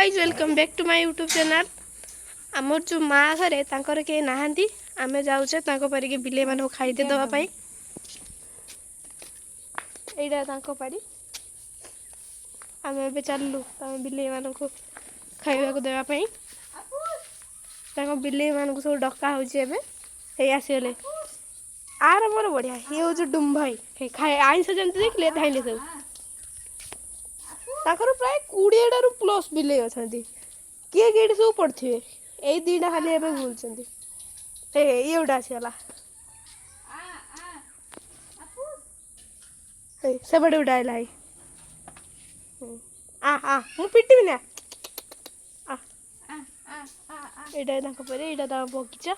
Guys, welcome back to my YouTube channel. ଆମର ଯେଉଁ ମା ଘରେ ତାଙ୍କର କେହି ନାହାନ୍ତି। ଆମେ ଯାଉଛେ ତାଙ୍କ ପାରିକି ବିଲେଇମାନଙ୍କୁ ଖାଇତେ ଦେବା ପାଇଁ। ଏଇଟା ତାଙ୍କ ପାରି। ଆମେ ଏବେ ଚାଲିଲୁ ତାଙ୍କ ବିଲେଇମାନଙ୍କୁ ଖାଇବାକୁ ଦେବା ପାଇଁ। ତାଙ୍କ ବିଲେଇମାନଙ୍କୁ ସବୁ ଡକା ହେଉଛି ଏବେ। ହେଇ ଆସିଗଲେ। ଆର ମୋର ବଢ଼ିଆ, ଇଏ ହେଉଛି ଡୁମ୍ ଭାଇ। ଖାଇ ଆଇଁଷ ଯେମିତି ଦେଖିଲେ ଧାଇଁଲେ ସବୁ। ତାଙ୍କର ପ୍ରାୟ 20ଟାରୁ ପ୍ଲସ୍ ବିଲେଇ ଅଛନ୍ତି। କିଏ କିଏ ଏଠି ସବୁ ପଡ଼ିଥିବେ। ଏଇ 2ଟା ଖାଲି ଏବେ ବୁଲୁଛନ୍ତି। ଏ ଇଏ ଗୋଟେ ଆସିଗଲା। ଏଇ ସେପଟେ ଗୋଟେ ଆଇଲା। ଏଇ ଆ ଆ, ମୁଁ ପିଟିବି ନା। ଆ, ଏଇଟା ତାଙ୍କ ପରେ, ଏଇଟା ତାଙ୍କ ବଗିଚା।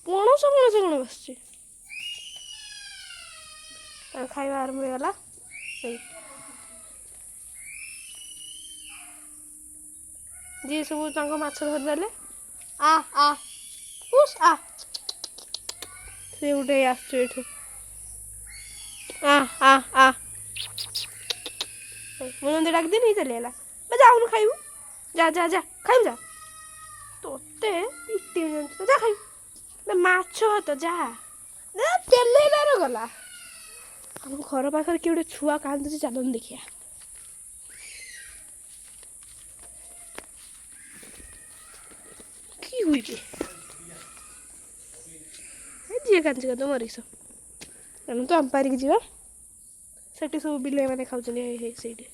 ପଣସ ପଣସ କ'ଣ ବସିଛି। ତାଙ୍କ ଖାଇବା ଆରମ୍ଭ ହେଇଗଲା। ଏଇ ଯିଏ ସବୁ ତାଙ୍କ ମାଛ ଧରିଦେଲେ। ଆ ଆ ଉସ୍ ଆ, ସେ ଗୋଟେ ଆସୁଛି ଏଠୁ। ଆ ଆ ଆ, ମୁଁ ଯେମିତି ଡାକିଦେଲି ଚାଲିଗଲା। ବା ଯାଉନୁ ଖାଇବୁ, ଯା ଯା ଯା, ଖାଇବୁ ଯା। ତୋତେ ପିଟିବି ଜାଣିଛୁ ତ, ଯା ଖାଇବୁ। ବେ ମାଛ ଭାତ ଯା। ପେଲେଇଲାର ଗଲା। ଆମ ଘର ପାଖରେ କିଏ ଗୋଟେ ଛୁଆ କାନ୍ଦୁଛି, ଚାଲନ୍ତୁ ଦେଖିବା। କି ହୁଇଛି ଯିଏ କାନ୍ଦୁଛି କାନ୍ଦୁ, ମରିସ। ଚାଲନ୍ତୁ ଆମ ପାରିକି ଯିବା। ସେଠି ସବୁ ବିଲେଇ ମାନେ ଖାଉଛନ୍ତି। ହେଇ ହେଇ, ସେଇଠି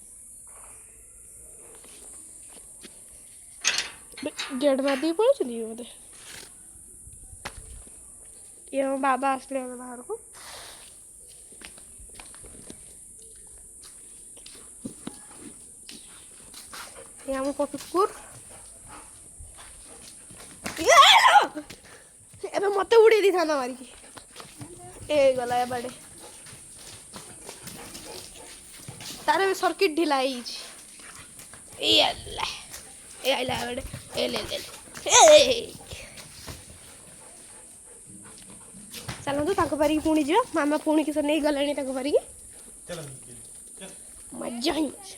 ଗେଟ୍ ମାରିଦେଇକି ପଳେଇଛନ୍ତି କି ବୋଧେ। ଇଏ ଆମ ବାବା ଆସିଲେ ଏବେ ବାହାରକୁ। ଇଏ ଆମ ପପି କୁକୁର। ଏବେ ମତେ ଉଡେଇ ଦେଇଥାନ୍ତା ମାରିକି। ଏ ଗଲା ଏବାଡେ। ତାର ଏବେ ସର୍କିଟ ଢିଲା ହେଇଯାଇଛି। ଏଇ ଆଲା, ଏ ଆଇଲା ଏବାଡେ। ଏ ଲେ ଲେ ଲେ, ଚାଲନ୍ତୁ ତାଙ୍କ ପାରିକି ପୁଣି ଯିବା। ମାମା ପୁଣି କିସ ନେଇ ଗଲେଣି ତାଙ୍କ ପାରିକି। ମଜା ହିଁ ମଜା।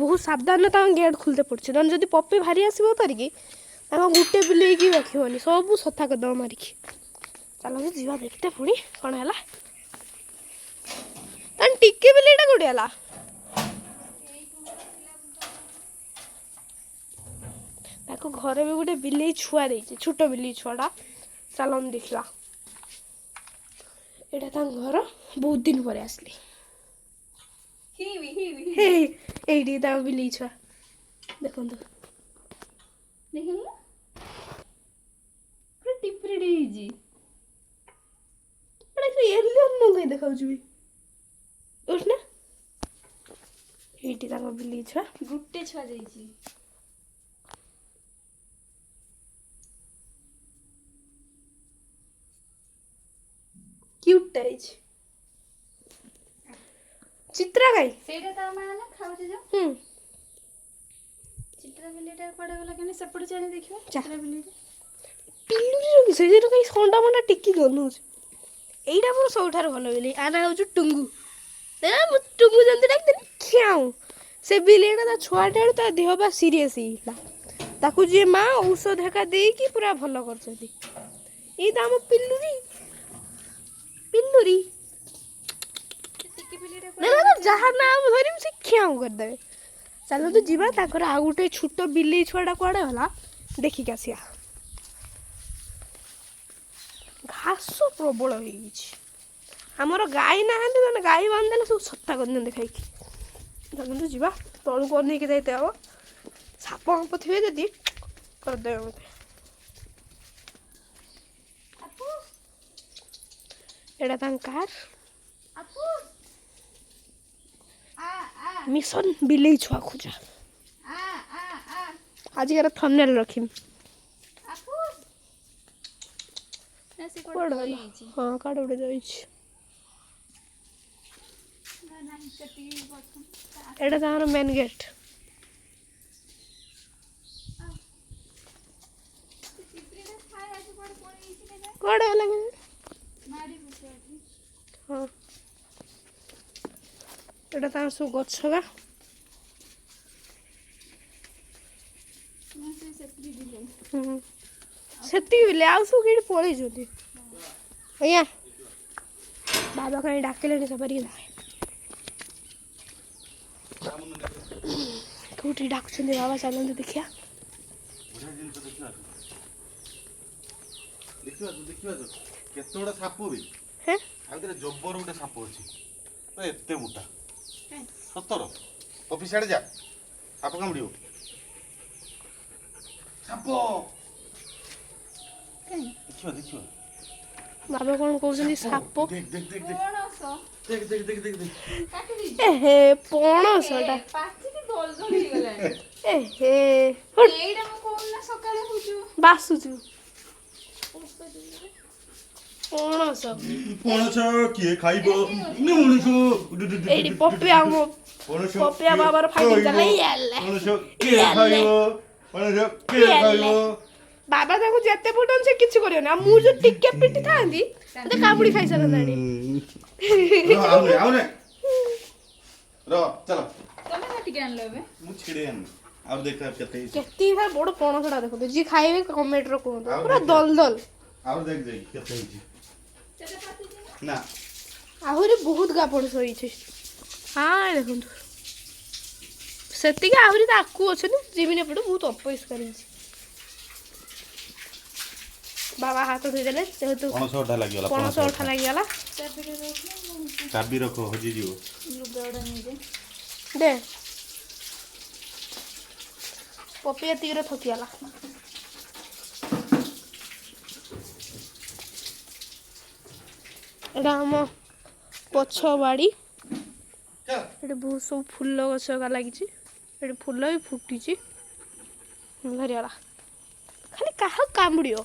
ବହୁତ ସାବଧାନରେ ତାଙ୍କ ଗେଟ୍ ଖୋଲିତେ ପଡ଼ୁଛି, ନହେଲେ ଯଦି ପପି ଭାରି ଆସିବ ପାରିକି, ତାଙ୍କ ଗୋଟେ ବିଲେଇକି ରଖିବନି, ସବୁ ସଫା କରିଦେବ ମାରିକି। ଚାଲନ୍ତୁ ଯିବା ଦେଖିତେ ପୁଣି କ'ଣ ହେଲା। ତାଙ୍କ ଟିକେ ବିଲେଇଟା କୋଉଠି ହେଲା? ତାକୁ ଘରେ ବି ଗୋଟେ ବିଲେଇ ଛୁଆ ଦେଇଛି, ଛୋଟ ବିଲେଇ ଛୁଆଟା। ଚାଲନ୍ତୁ ଦେଖିବା। ଏଇଟା ତାଙ୍କ ଘର। ବହୁତ ଦିନ ପରେ ଆସିଲି। ହେ, ଏଇଠି ତାଙ୍କ ବିଲେଇ ଛୁଆ ଦେଖନ୍ତୁ। ଦେଖିଲୁ, ପୁରା ଟିପିରିଟି ହେଇଛି। ଏଇଟା ଏଲିୟନ କାଇଁ ଦେଖାଉଛି ବି ଉଠ ନା। ଏଇଠି ତାଙ୍କ ବିଲେଇ ଛୁଆ। ଗୋଟେ ଛୁଆ ଦେଇଛି। କ୍ୟୁଟଟା ହେଇଛି। ଚିତ୍ରା କାଇଁ? ସେଇଟା ତା ମା ନା ଖାଉଛି ଯୋଉ। ହୁଁ। ଚିତ୍ରା ବିଲେଇଟା କୁଆଡ଼େ ଗଲା କେମିତି? ସେପଟେ ଚାଲି ଦେଖିବା। ଯା। ଚିତ୍ରା ବିଲେଇଟା। ପିଲୁରିର କି ସେଇଦିନ କାଇଁ ଷଣ୍ଡା ମଣ୍ଡା ଟିକି ଗନଉଛି। ଏଇଟା ମୋର ସବୁଠାରୁ ଭଲ ବିଲେଇ। ଆ ନାଁ ହେଉଛି ଟୁଙ୍ଗୁ। ଏ ମୁଁ ଟୁଙ୍ଗୁ ଯେମିତି ଡାକିଦେଲି ଖିଆଉଁ। ସେ ବିଲେଇଟା ତା ଛୁଆଟା ବେଳୁ ତା ଦେହ ବା ସିରିୟସ୍ ହେଇଥିଲା। ତାକୁ ଯିଏ ମା ଔଷଧ ହେକା ଦେଇକି ପୁରା ଭଲ କରିଛନ୍ତି। ଏଇ ତ ଆମ ପିଲୁରି ପିଲୁରି। ଟିକି ବିଲେଇଟା। ନା ନା, ଯାହା ନାଁ ମୁଁ ଧରିବି ସେ ଖିଆଉଁ କରିଦେବେ। ଚାଲନ୍ତୁ ଯିବା, ତାଙ୍କର ଆଉ ଗୋଟେ ଛୋଟ ବିଲେଇ ଛୁଆଟା କୁଆଡ଼େ ଗଲା ଦେଖିକି ଆସିବା। ଘାସ ପ୍ରବଳ ହେଇଯାଇଛି। ଆମର ଗାଈ ନାହାନ୍ତି, ମାନେ ଗାଈ ବାନ୍ଧିଦେଲେ ସବୁ ସଫା କରିଦିଅନ୍ତି ଖାଇକି। ଚାଲନ୍ତୁ ଯିବା। ତଳକୁ ଅନେଇକି ଯାଇତେ ହବ, ସାପ ଫାପ ଥିବେ ଯଦି କରିଦେବେ ମୋତେ। ଏଇଟା ତାଙ୍କ କାର୍। ମିଶନ ବିଲେଇ ଛୁଆ ଖୋଜା। ଆଜିକାର ଥମ୍ବନେଲ୍ ରଖିବି। ନା, ସେ କୁଆଡ଼େ କୁଆଡ଼େ ଗଲା? ପଳେଇଯାଇଛି। ହଁ, କୁଆଡ଼େ ଗୋଟେ ଯାଇଛି। ନା ନାହିଁ, ସେତିକି ପର୍ଯ୍ୟନ୍ତ। ଏଇଟା ତାଙ୍କର ମେନ୍ ଗେଟ୍। ଚିତ୍ରିଟା ଥାଏ, ଆଜି କୁଆଡ଼େ ପଳେଇଯାଇଛି କେଜାଣି। କୁଆଡ଼େ ଗଲା କେଜାଣି? ମାରି ପକେଇଛି। ହଁ, ଏଇଟା ତାଙ୍କର ସବୁ ଗଛ ବା। ନା, ସେ ସେତିକି ବିଲେଇ। ହୁଁ, ସେତିକି ବିଲେଇ, ଆଉ ସବୁ କେଠି ପଳେଇଛନ୍ତି। ଆଜ୍ଞା, ବାବା କାହିଁ ଡାକିଲେଣି ସବାରିକି। କୋଉଠି ଡାକୁଛନ୍ତି ବାବା? ଚାଲନ୍ତୁ ଦେଖିବା। ବଢିଆ ଜିନିଷ ଦେଖିବା, ଦେଖିବା, ଦେଖିବା। କେତେ ଗୁଡ଼ା ସାପ ବି। ହେ। ଆ ଭିତରେ ଜବର ଗୋଟେ ସାପ ଅଛି ତ, ଏତେ ମୋଟା। ସତର ଅଫିସ ଆଡ଼େ ଯା, ସାପ କାମୁଡ଼ିବ। ସାପ। କାଇଁ? ଦେଖିବା, ଦେଖିବା। ବାବା କ'ଣ କହୁଛନ୍ତି? ସାପ। ଦେଖ, ଦେଖ, ଦେଖ, ଦେଖ। ପଣସ। ଦେଖ, ଦେଖ, ଦେଖ, ଦେଖ, ଦେଖ। କାଟି ଦେଇଛି। ଏ ହେ, ପଣସଟା। ପାଚିକି ଦଲ ଦଲ ହେଇଗଲାଣି। ଏ ହେ, ହୁଟ୍। ଏଇଟା ମୁଁ କହୁନି ନା ସକାଳେ ହଉଛୁ। ବାସୁଛୁ ପଣସ। ପଣସ କିଏ ଖାଇବ ମଣିଷ? ଏଇଠି ପପି ଆମ ପଣସ। ପପିଆ ବାବାର ଫାଇଟିଂ ଚାଲେ। ୟାଲେ। ପଣସ କିଏ ଖାଇବ? ପଣସ କିଏ ଖାଇବ? ବାବା ତାକୁ ଯେତେ ପିଟନ୍ତି ସେ କିଛି କରିବନି, ଆଉ ମୁଁ ଯୋଉ ଟିକେ ପିଟିଥାନ୍ତି, ମତେ କାମୁଡି ଖାଇସାରନ୍ତାଣି। ର, ଆଉ ନେ, ଆଉ ନେ, ର, ଚାଲ। ତମେ କାଟିକି ଆଣିଲ ଏବେ? ମୁଁ ଛିଡେଇ ଆଣିନି। ଆଉ ଦେଖ କେତେ ହେଇଛି। କେତିକି ବଡ ପଣସଟା ଦେଖନ୍ତୁ। ଯିଏ ଖାଇବେ କମେଣ୍ଟରେ କୁହନ୍ତୁ। ଆଉ ପୁରା ଦେଖ। ଦଲ ଦଲ। ଆଉ ଦେଖ ଦେଖ କେତେ ହେଇଛି। ସେଟା ପାଚିଛି ନା? ନା। ଆହୁରି ବହୁତ ଗା ପଣସ ହେଇଛି। ହଁ, ଏ ଦେଖନ୍ତୁ, ସେତିକି ଆହୁରି ତାକୁ ଅଛନ୍ତି। ଯିବିନି ଏପଟୁ, ବହୁତ ଅପରିଷ୍କାର ହେଇଛି। ବାବା ହାତ ଧୋଇଦେଲେ ଯେହେତୁ। ପଣସ ଅଠା ଲାଗିଗଲା। ପଣସ ଅଠା ଲାଗିଗଲା। ଚାବିଟା ରଖିଲେ ମୁଁ ଚାବି ରଖ, ହଜିଯିବ। ଲୁଗା ଗୁଡ଼ା ନେଇଯାଏ। ଦେ ପପି, ଏତିକିରେ ଥକିଗଲା। ଏଇଟା ଆମ ପଛ ବାଡ଼ି। ଚାଲ। ଏଠି ବହୁତ ସବୁ ଫୁଲ ଗଛ ଏକା ଲାଗିଛି। ଏଠି ଫୁଲ ବି ଫୁଟିଛି। ଧରିଗଲା, ଖାଲି କାହାକୁ କାମୁଡ଼ିବ।